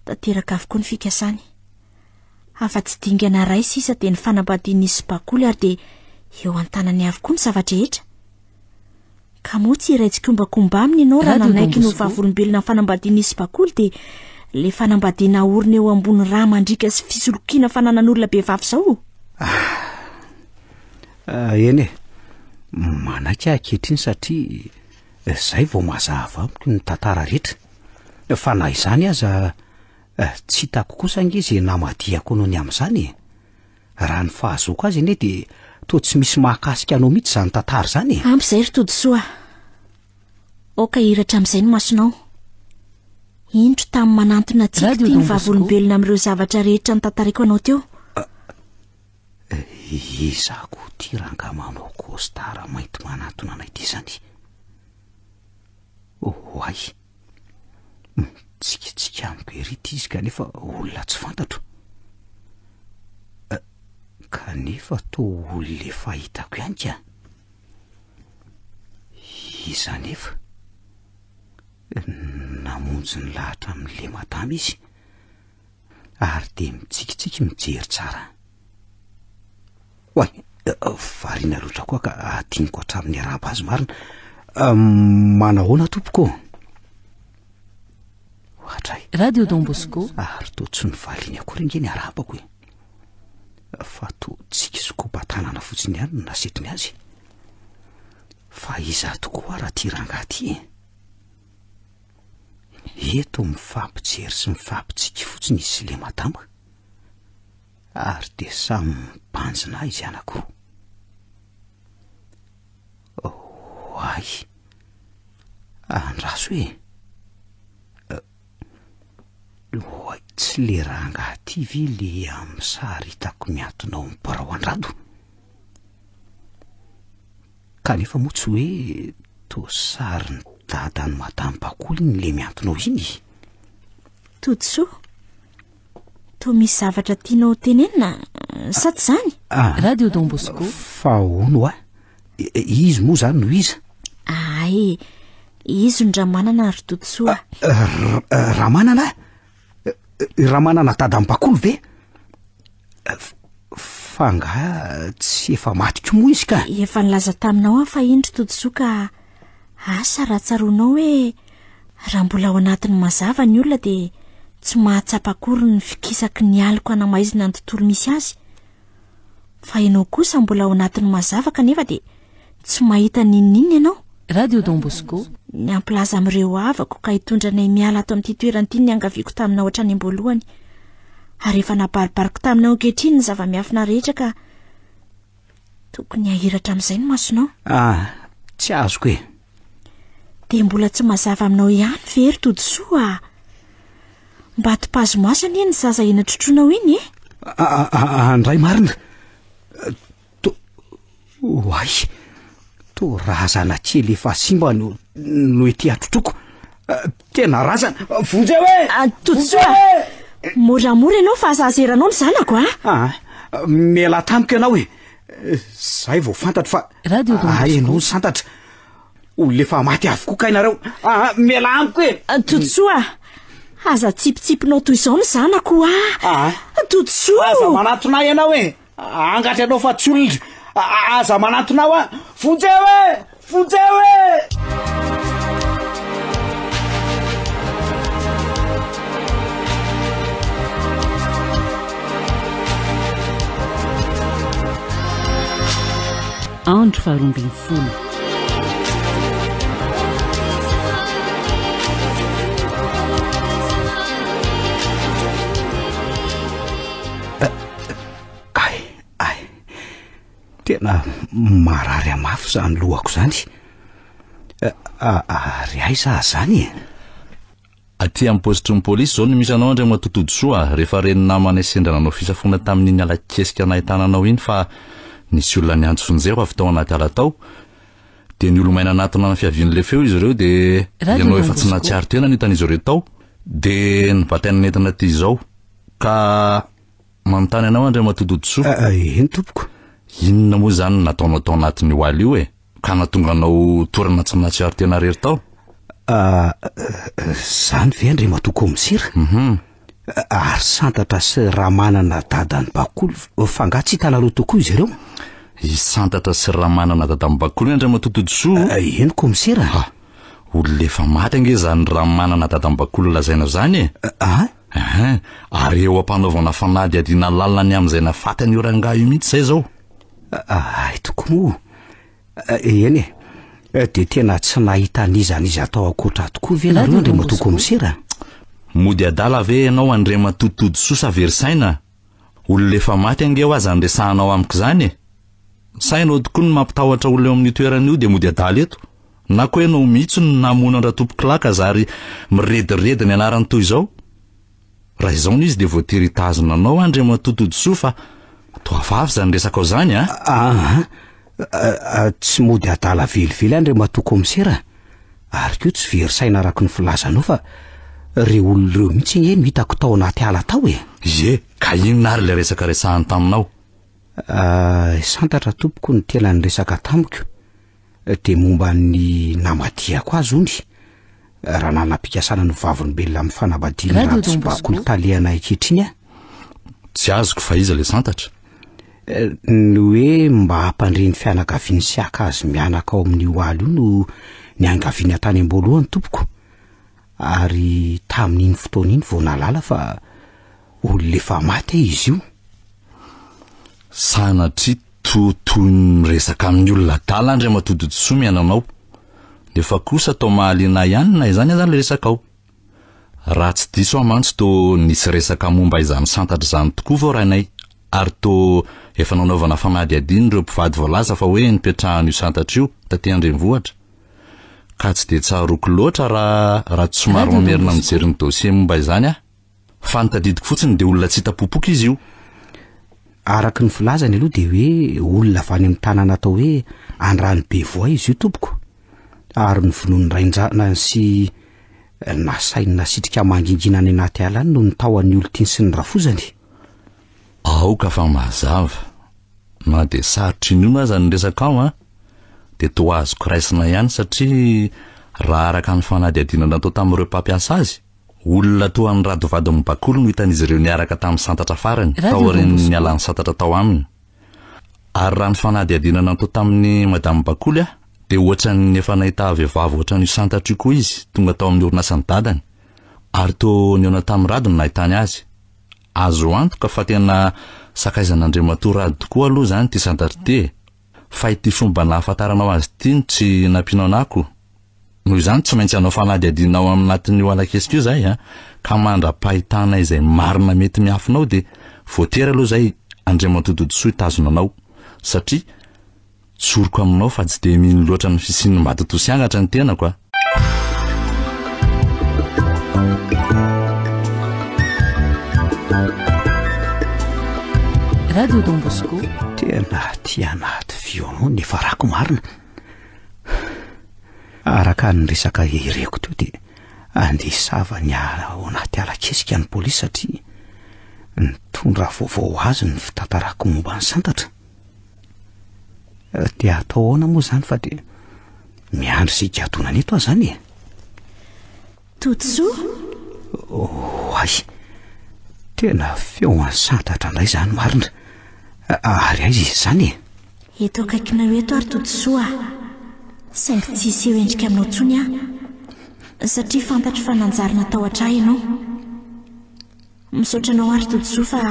S7: Tanteraka avokoa ny fikasany. Afa-tsy dingana iray sisa dia ny fanambadian'izy sy Bakoly ary dia eo an-tanany avokoa ny zava-drehetra. Ka moa tsy iray tsikombakomba aminy ianao raha
S1: Radio Don
S7: nanaiky ny ho
S1: Bosco.
S7: vavolombelona ny fanambadian'izy sy Bakoly dia ilay fanambadiana aorina eo ambony rà mandriaka sy fisolokiana fananan'olona bevava izao?
S6: Ah, eny e, manaiky aho ankehitriny satria izay vao mazava amiko ny tantara rehetra. Fa na izany aza, eh, tsy hitako kosa ange izay namadihako anao ny amin'izany e. Raha ny fahazoako azy anie dia toa tsy misy mahakasika anao mihitsy izany tantara izany e.
S7: Ampy izay ry Todisoa. Aoka hihiratra amin'izay ny masonao. Indro tamy manantona antsika
S1: Radio
S7: ity ny
S1: Don Bosco.
S7: vavolombelona amin'ireo zavatra rehetra notantaraiko anao teo.
S6: Iza koa ity rangahy manao costard mainty manantona anay ity izany? Oay! Mitsikitsiky amiko ery ity izy kanefa olona tsy fantatro. Eh, kanefa toa olona efa hitako ihany ka. Iza anefa? Namonjy ny lahatra amin'ilay madama izy. Ary dia mitsikitsiky mijery tsara. Oay, variana loatra koa ka adinoko hatramin'ny arahaba azy marina. Manahoana tompoko ô? Ohatray.
S1: Radio Don Bosco.
S6: Ary toa tsy novaliany akory ange ny arahabako e. Fa toa tsiky sy koba-tanana fotsiny ihany no nasetriny azy. Fa iza tokoa ara ty rangahy ty e? Eto mifampijery sy mifampitsiky fotsiny izy sy le madama. Ary dia samy mibanjina ahy izy anankiroa. Oay! Andraso e! Oay, tsy le rangahy ty ve le amin'ny sary hitako mihantona ao amin'ny birao an-dRado? Kanefa moa tsy hoe toa sarin'i dadan'i madame Bakoly iny le mihantona ao iny e?
S7: Todisoa, Toa misy zavatra tianao ho tenenina, sa tsy izany?
S6: Ah,
S1: Radio Don Bosco.
S6: Fa hono hoa, izy moa izany no iza?
S7: Ay, izy no Ramanana ry Todisoa.
S6: Ramanana? Ramanana dadan'i Bakoly ve? Fa angaha tsy efa maty koa moa izy ka?
S7: Efa nilaza taminao aho fahiny ry Todisoa ka asa raha tsaroanao hoe raha mbola ao anatin'ny mazava ny olona dia tsy mahatsapa akory ny fikisaky ny aloka hanamaizina ny tontolo misy azy. Fa ianao kosa mbola ao anatin'ny mazava kanefa dia tsy mahita n'inon'inona ianao.
S1: Radio Don Bosco.
S7: Ny hampilaza amin'ireo havako ka hitondra anay miala ato amin'ity toerana ity no niangaviako taminao hatrany am-boalohany. Ary efa nabaribariko taminao ankehitriny ny zava-miafina rehetra ka tokony hahiratra amin'izay ny masonao.
S6: Ah, tsy azoko e.
S7: Dia mbola tsy mazava aminao ihany ve ry Todisoa a? Mba topazo maso anie ny zaza eny an-trotronao iny e.
S6: Andray marina. To, oay, to razana kely efa simba no, no ety an-trotroko. Tena razana, vonjeo e!
S7: Ah, Todisoa, moramora ianao fa aza azeranao ny zanako a!
S6: Ah, mialà tamiko ianao e! Zay vao fantatro fa
S1: Radio Don
S6: ah, ianao
S1: Bosco.
S6: no santatra. Olona efa maty avokoa kay nareo. Ah, mialà amiko e!
S7: Todisoa, aza tsipitsipinao toy izao ny zanako a!
S6: Ah.
S7: Todisoa!
S6: Aza manatona ahy ianao e! Angatra ianao fa tsy olona. Aza manatona ahy hoa! Vonjeo e! Vonjeo e!
S8: Andro faharoambinifolo.
S6: Ay, ay. Tena marary amafy izany lohako izany. Ary aiza aho izany e?
S2: Aty amin'ny paositry ny polisy izao no misy anao Andriamatoa Todisoa a! Rehefa ren'ny namanay sendra nanao fisafoana tamin'iny ala-kesika nahitana anao iny fa nisy olona niantso vonjeo avy tao anaty ala tao, dia niolomay nanatona ny fiavian'ilay feo izy ireo dia
S1: Radio
S2: ianao
S1: Don
S2: efa tsy
S1: Bosco.
S2: nahatsiaro tena no hitan'izy ireo tao, dia nibataina nentina aty izao. Ka manontany anao Andriamatoa Todisoa.
S6: Eny tompoko.
S2: Inona moa izany no nataonao tao anatin'io ala io e? Ka nahatonga anao torana tsy nahatsiaro tena rery tao?
S6: Zany ve Andriamatoa Kaomisera?
S2: Mhm.
S6: Ary Santatra sy Ramanana dadan'i Bakoly fa angaha tsy hitanareo tokoa izy ireo?
S2: I Santatra sy Ramanana dadan'i Bakoly Andriamatoa Todisoa?
S6: Eny Kaomisera.
S2: Ha, olona efa maty ange izany Ramanana dadan'i Bakoly lazaina izany e!
S6: Ah?
S2: Ahin, ary eo am-panaovana fanadihadiana lalina ny amin'izay nahafaty an'io rangahy io mihitsy izay izao.
S6: Hay tokoa moa. Eny e. Dia tena tsy nahita an'iza n'iza tao ankoatra tokoa ve nareo Andriamatoa Kaomisera?
S2: Mody adala ve ianao Andriamatoa Todisoa sa very saina? Olona efa maty ange hoa izany resahanao amiko izany e! Sa ianao tokoa no mampitahotra olona eo amin'io toerana io dia mody adala eto? Na koa ianao mihitsy no namono an-dRatompokolahy ka zary mirediredy ny anarany toy izao? Raha izao no izy dia voatery hitazona anao Andriamatoa Todisoa fa toa vavy izany resakao izany a!
S6: Aa, tsy mody adala velively Andriamatoa Kaomisera, ary koa tsy very saina araka ny filazanao fa ireo olona ireo mihitsy ange no hitako tao anaty ala tao e!
S2: Ie, ka inona ary ilay resaka resahany taminao?
S6: Santatra tompoko ny tena niresaka tamiko. Dia momba ny namadihako azy hono, raha nanam-pikasana ny ho vavolombelona amin'ny fanambadian'i
S1: Radio
S6: Rado sy
S1: Don Bosco.
S6: Bakoly talehanay ankehitriny aho.
S2: Tsy azoko fa iza ilay santatra?
S6: Ny hoe mba hampandre ny fianakaviany sy haka azy mianaka ao amin'io ala io no niangaviana tany am-boalohany tompoko, ary tamin'iny fotoana iny vao nahalala fa olona efa maty izy io.
S2: Sanatria toa toy ny miresaka amin'ny olona adala Andriamatoa Dodisoa miaina anao. Nefa kosa toa mahaliana ahy ihany na izany aza ilay resakao. Raha tsy diso aho mantsy toa nisy resaka momba izany santatra izany tokoa vao rainay ary toa efa nanaovana fanadihadiana ireo mpivady voalaza fa hoe nipetrahan'io santatra io taty an-drenivohitra. Ka tsy dia tsaroako loatra raha raha tsy somary
S1: Radio Don
S2: mamerina
S1: Bosco.
S2: mijery ny dossier momba izany aho. Fa ny tadidiko fotsiny dia olona tsy hita popoka izy io.
S6: Araka ny filazany aloha dia hoe olona avy any amin'ny tanàna atao hoe Andranobevoay izy io tompoko, ary novonoin'ny rain-janany sy nasainy nasitrika mangingina any anaty ala any noho ny tahoan'ny olon-tiany sy ny rafozany.
S2: Aoka fa mazava. Na dia sarotra inoana aza ny resakao an, dia toa azoko raisina ihany satria raha araka ny fanadihadiana natao tamin'ireo mpampiasa azy, Olona toa an'i Rado vadin'i Bakoly no hitan'izy ireo niaraka tamin'i Santatra farany,
S1: Radio
S2: taorian'ny
S1: Don Bosco.
S2: nialan'i Santatra tao aminy. Ary raha ny fanadihadiana natao tamin'i Madame Bakoly aho, dia ohatran'ny efa nahita vehivavy ohatran'io Santatra io koa izy tonga tao amin'ny orinasan'i dadany. Ary toa nihaona tamin'i Rado no nahitany azy. Azo antoka fa tena sakaizan'Andriamatoa Rado tokoa aloha izany ity Santatra ity e! Fa ity fomba nahafantaranao azy ity no tsy nampianao anako. Noho izany tsy maintsy hanao fanadihadiana ao aminatin'io ala-kesika io izahay a, ka mandra-pahitana izay marina mety miafina ao dia voatery aloha izay Andriamatoa Dodisoa hitazona anao satria tsoriko aminao fa tsy dia mino loatra ny fisian'ny matotoa sy angatra ny tenako a.
S1: Radio Don Bosco.
S6: Tena aty anaty violon ny farako marina. Araka ny resaka ireko teo dia andeha hisava ny ao anaty ala kesika ny polisy satria nitondra vaovao ho azy ny fitantarako momba ny santatra. Dia atao ahoana moa izany fa dia miandry izay higadonana eto aho izany e.
S7: Todisoa?
S6: Oay! Tena feo an'i Santatra indray izany marina. Ary aiza izy izany e?
S7: Eto akaikinao eto ary Todisoa a! Saingy tsy hiseho endrika aminao intsony aho. Satria fantatro fa nanjary natahotra ahy ianao. Misaotra anao ary Todisoa fa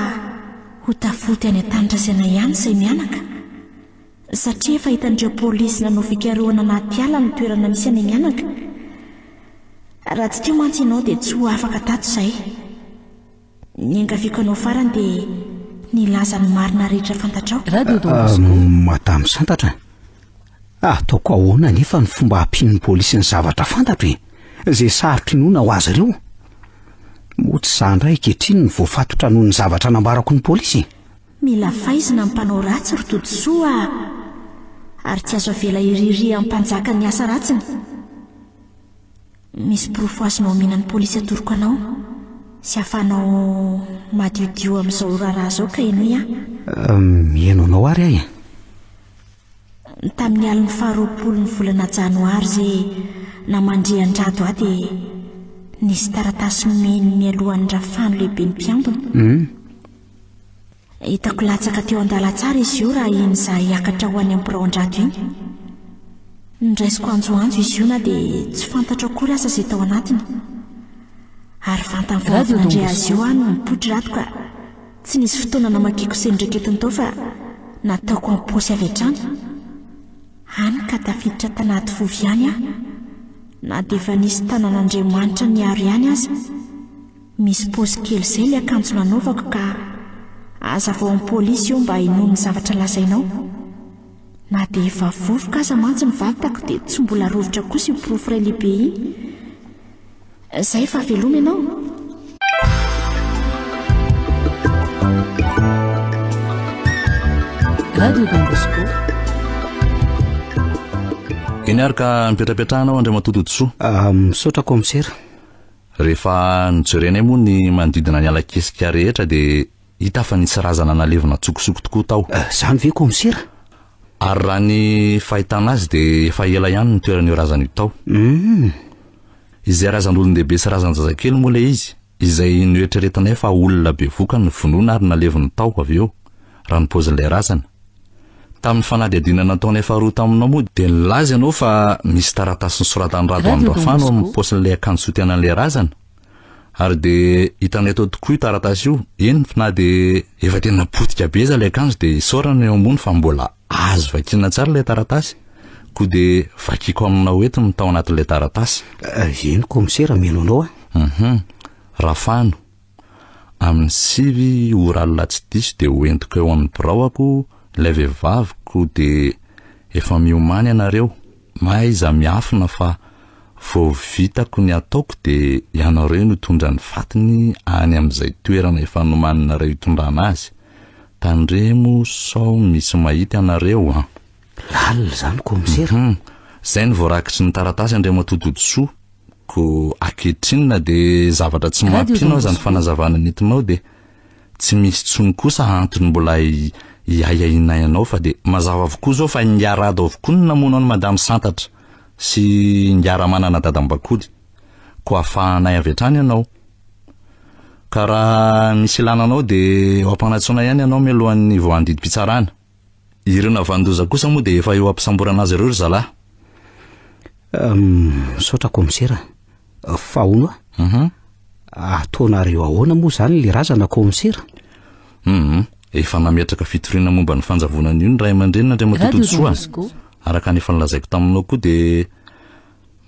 S7: ho tafoty any an-tanindrazana ihany izay mianaka. Satria efa hitan'ireo polisy nanao fikarohana anaty ala ny toerana misy anay mianaka. Raha tsy teo mantsy ianao dia tsy ho afaka tato izahay. Ny iangaviako anao farany dia ny hilaza ny marina rehetra fantatrao.
S1: Radio Don Bosco.
S6: Madame Santatra, ataoko ahoana anefa ny fomba hampian'ny polisy ny zavatra fantatro e? Izay sarotra inoana ho azy ireo. Moa tsy izaho indray ankehitriny no voafatotra noho ny zavatra nambarako ny polisy e?
S7: Mila faizina ny mpanao ratsy ry Todisoa a! Ary tsy azo avela hiririha mpanjaka ny asa ratsiny. Misy porofo azonao omena ny polisy atoroko anao sy ahafahanao madiodio amin'izao raharaha izao ka henoy aho.
S6: Miheno anao ary aho e.
S7: Tamin'ny alin'ny faharoapolo ny volana janoary izay namandrihan-dRado ahy dia nisy taratasy nomeny mialohan'ny Rafano lehiben'ny mpiambina. Hitako latsaka teo an-dalantsara izy io raha iny izaho hiakatra ho any amin'ny biraon-dRado iny. Noraisiko anjoanjo izy io na dia tsy fantatro akory aza izay tao anatiny. Ary vantany vao avy nandre azy io aho no nipoitra Rado ka tsy nisy fotoana namakiako izay noraiketiny tao fa nataoko am-paosy avy hatrany. Hany ka tafiditra tanaty vovo ihany aho na dia efa nisy tanan'Andriamanitra niaro ihany aza. Misy paosy kely izay ilay akanjo nanaovako ka hazavao amin'ny polisy io mba hinoany ny zavatra lazainao. Na dia efa vovoka aza mantsy ny vatako dia tsy mbola rovitra kosa io porofo iray lehibe iny. Izay fa veloma ianao.
S1: Radio Don Bosco.
S2: Eny ary ka mipetrapetrahana ao Andriamatoa Todisoa.
S6: Ah, misaotra kaomisera.
S2: Rehefa nojerenay moa ny manodidina ny ala-kesika rehetra dia hita fa nisy razana nalevina an-tsokosoko tokoa tao.
S6: Izany ve kaomisera?
S2: Ary raha ny fahitana azy dia efa ela ihany ny toeran'io razana io tao.
S6: Hum.
S2: Izay razan'olon-dehibe sy razan-jazakely moa ilay izy, izay noeritreretinay fa olona bevoka no vonoina ary naleviny tao avy eo, raha ny paozin'ilay razana. Tamin'ny fanadihadiana nataonay faharoa taminao moa dia nilaza ianao fa misy taratasy nosoratan'i Rado Andrafano ao amin'ny paosin'ilay akanjo sotianan'ilay razana. Ary dia hitanay tao tokoa io taratasy io, eny fa na dia efa tena potika be aza ilay akanjo dia isaorana eo ambony fa mbola azo vakiana tsara ilay taratasy. Koa dia vakiako aminao eto ny tao anatin'ilay taratasy.
S6: Eny kaomisera, mino anao aho.
S2: Hum, Rafano. Amin'ny 9 ora alina tsy diso dia ho entiko eo amin'ny biraoako ilay vehivaviko dia efa miomàna ianareo, mahaiza miafina fa vao vitako ny ataoko dia ianareo no hitondra ny fatiny any amin'izay toerana efa nomaninareo hitondrana azy. Tandremo sao misy mahita ianareo an!
S6: Lalina izany kaomisera.
S2: Hum, izay no voarakitry ny taratasy Andriamatoa Todisoa. Ko ankehitriny na dia zavatra tsy mampino aza ny fanazavana nentinao dia tsy misy intsony kosa antony mbola hiahiahianay anao fa dia mazava avokoa izao fa Ingahy Rado avokoa no namono an'i Madame Santatra sy Ingahy Ramanana Dadambakoly. Koa afahanay avy hatrany ianao. Ka raha misy ilana anao dia ho ampanantsoina ihany ianao mialohan'ny hivoahan'ny didim-pitsarana. Ireo navanon-doza kosa moa dia efa eo am-pisamborana azy ireo ry zalahy.
S6: Misaotra kaomisera. Fa hono a? Ataonareo ahoana moa izany ilay razana kaomisera?
S2: Hum, efa nametraka fitoriana momba ny fanjavonana io ny ray aman-dreniny Andriamatoa
S1: Radio
S2: Todisoa.
S1: Don Bosco.
S2: Araka ny efa nolazaiko taminao koa dia.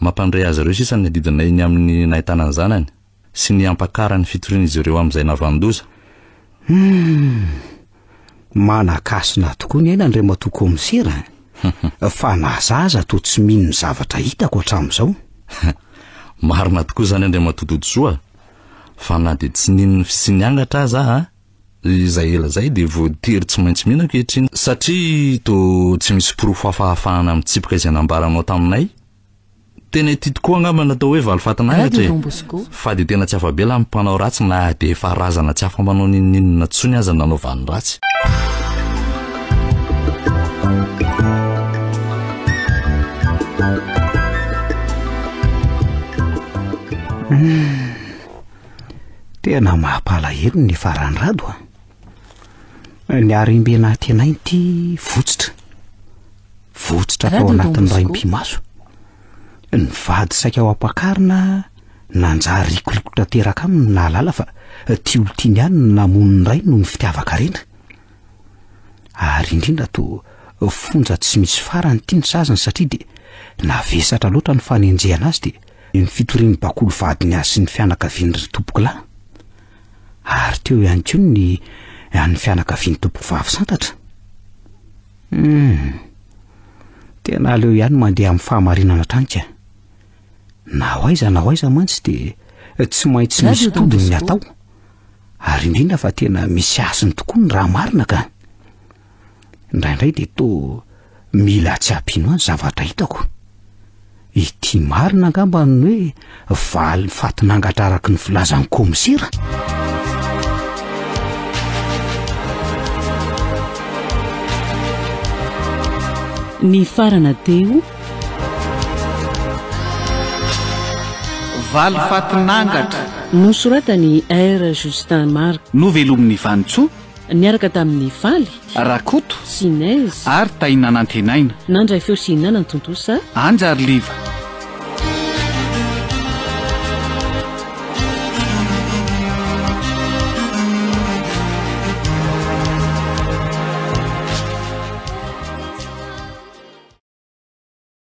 S2: Mampandre azy ireo sisa ny adidinay ny amin'ny nahitana ny zanany sy ny hampakarany fitorian'izy ireo amin'izay nahavanon-doza.
S6: Humm! Manan-kasina tokoa ny aina Andriamatoa Kaomisera a! Fa na za aza toa tsy mino ny zavatra hitako hatramin'izao.
S2: Marina tokoa izany Andriamatoa Todisoa a! Fa na dia tsy nino ny fisian'ny angatra aza aho a, izay ela izay dia voatery tsy maintsy mino ankehitriny satria toa tsy misy porofo hafa ahafahana mitsipaka izay nambaranao taminay. Tena ity tokoa angamba no atao hoe valifatin'angatra e! Fa dia tena tsy afa-bela amin'ny mpanao ratsy na dia efa razana tsy afa-manao n'inon'inona intsony aza nanaovany ratsy.
S6: Tena mampalahelo ny niafaran'i Rado a! Ny harembe nantenainy ity votsitra. Votsitra tao anatin'ny raim-pimaso. Ny vady saika ho ampakarina nanjary rikoriko tanteraka aminy nahalala fa tia olon-tiany ihany no namono ny rainy noho ny fitiavan-karena. Ary indrindra toa fonja tsy misy farany ity ny saziny satria dia navesatra loatra ny fanenjehana azy dia ny fitorian'ny bakoly vadiny azy sy ny fianakaviany ry tompokolahy. Ary teo ihany koa ny an'ny fianakavian'ny tompokovavy santatra. Hum. Tena aleo ihany mandeha amin'ny fahamarinana hatrany ka. Na ho aiza na ho aiza mantsy dia tsy maintsy misy todiny ny atao. Ary indrindra fa tena misy hasiny tokoa ny raha marina ka. Indraindray dia toa mila tsy hampino ahy ny zavatra hitako. Ity marina angamba ny hoe valy fatin'angatra araka ny filazan'ny kaomisera.
S8: Nifarana teo.
S3: Valifatin'angatra.
S8: Nosoratan'i R. Justin Marc.
S3: Novelomin'i Vanintsoa.
S8: Niaraka tamin'i Faly.
S3: Rakoto.
S8: Sy Neige.
S3: Ary Tahinanantenaina.
S8: Nandray feo sy nanantontosa.
S3: Anja ary Liva.